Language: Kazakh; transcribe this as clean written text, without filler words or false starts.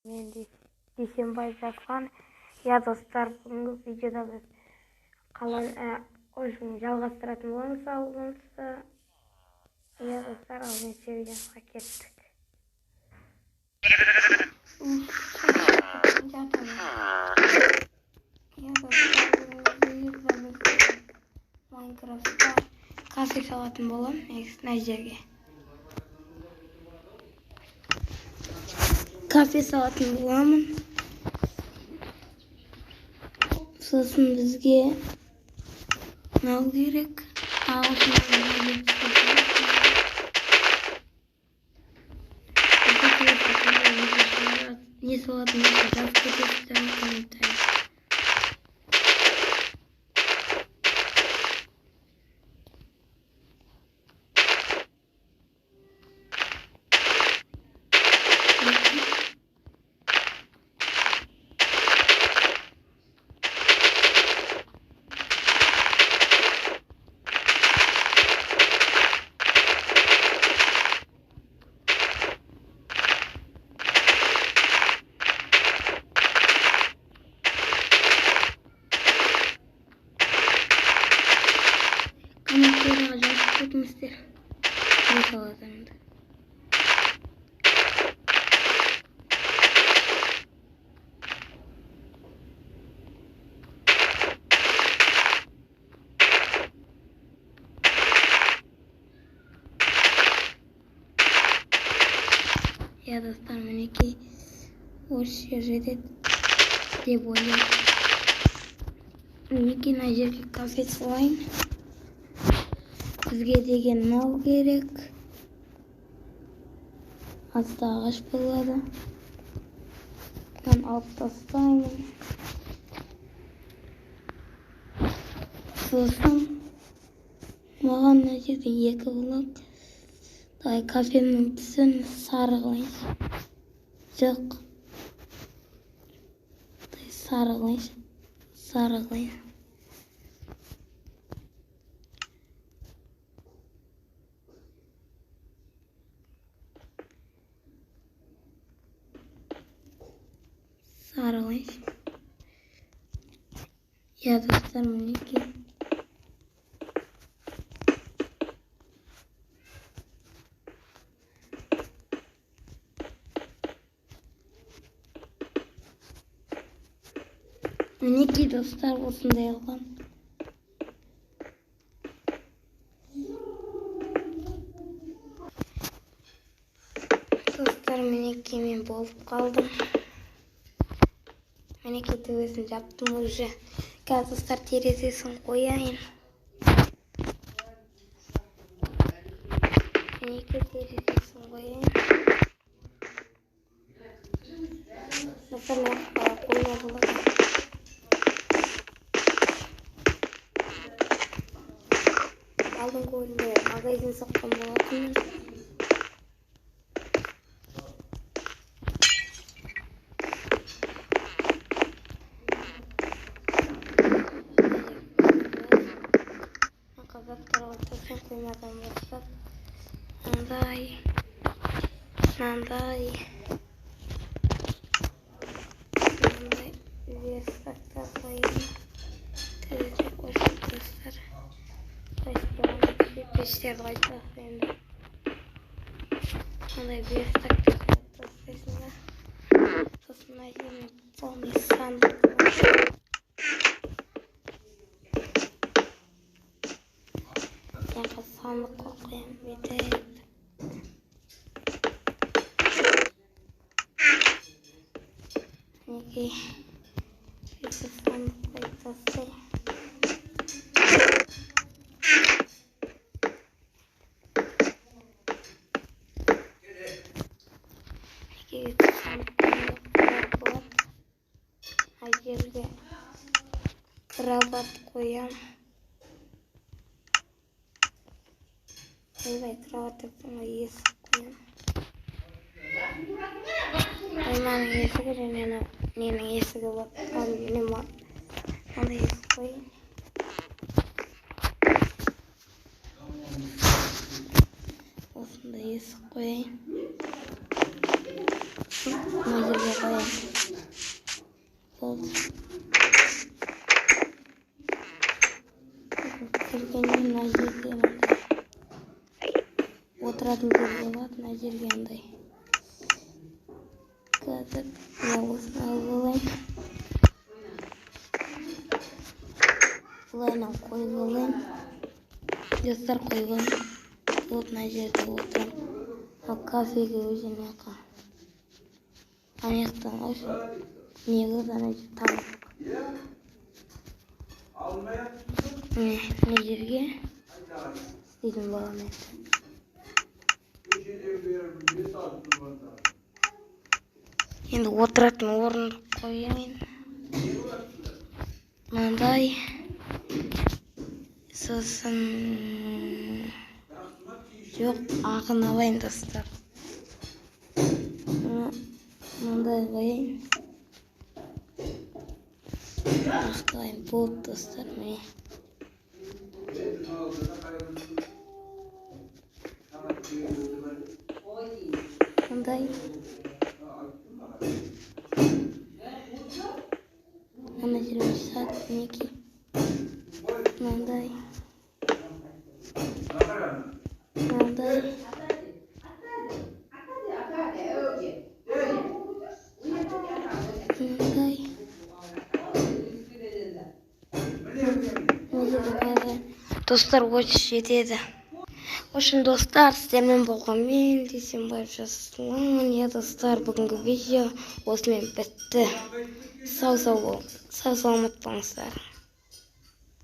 Мен Дүйсенбай Жасұлан. Иә, достар, бүгінгі видеода біз қаланы жалғастыратын боламыз ауылымызды. Иә, достар, ал мен сериямызға кеттік. Иә, достар, бүгінгі видеода біз Майнкрафтта кафе салатын боламын, негізі мына жерге. Кафе салатын боламын. Сосын бізге мынау керек. Не салатын болса жазып кетесіздер комментарий. Комментарийға жазып кетіңіздер. Не салатынымды. Иә, достар, мінекей осы жер жетеді деп ойлаймын. Мінекей мына жерге кафе салайын. Бізге деген мынау керек. Аста ағаш болады. Мынаны алып тастаймын. Сосын маған мына жерде 2 блок. Давай кафемнің түсін сары қылайыншы. Жоқ. Давай сары қылайыншы. Сары қылайын. Сары қылайыншы. Иә, достар, мінекей. Мінекей, достар, осындай қылған. Достар, мінекей мен болып қалдым. Мінекей төбесін жаптым уже. Қазір, достар, терезесін қояйын. Мінекей терезесін қояйын. Достар, мына қойма болады. Алдыңғы ойында магазин соққан болатынмын. Заттарға тастайын қоймадан бастап. Мынандай, мынандай, мынандай верстактар қояйын. Терезе осы, достар. Пештерді қайтсақ енді. Мынандай верстактар қойып тастайсың да. Сосын мына жеріне полный сандық қоямын. Мына сандық қойып қоямын бүйтіп. Мінекей бүйтіп сандық қойып тастаймын. Мына жерге кровать қоямын. Ойбай, кровать деп тұрмын, есік қоямын. Қойманың есігі және ненің есігі болады. Мынандай есік қояйын. Осындай есік қояйын. Мына жерге қояйын. Болды. Кіргенде мына жерде мынандай отыратын жер болады, мына жерге андай. Қазір мына осыны алып алайын. Былайынан қойып алайын. Достар, қойып алайын. Вот мына жерде отырамын. Ал кафеге өзі мына жаққа. Ана жақтан қойшы. Не қылды ана жерде тамақ. Міне, мына жерге істейтін боламын енді. Енді отыратын орындық қояйын. Мынандай. Сосын жоқ, ағын алайын, достар. Мынандай қояйын. Ақтайын. Болды, достар, міне. Мындай. Ана жерге сат, мінекей. Мынандай. Мынандай. Мынандай. Достар, осы жетеді. Общем, достар, сіздермен болған мен, Дүйсенбаев Жасұлан. Иә, достар, бүгінгі видео осымен бітті. Сау сау бол, сау саламат болыңыздар.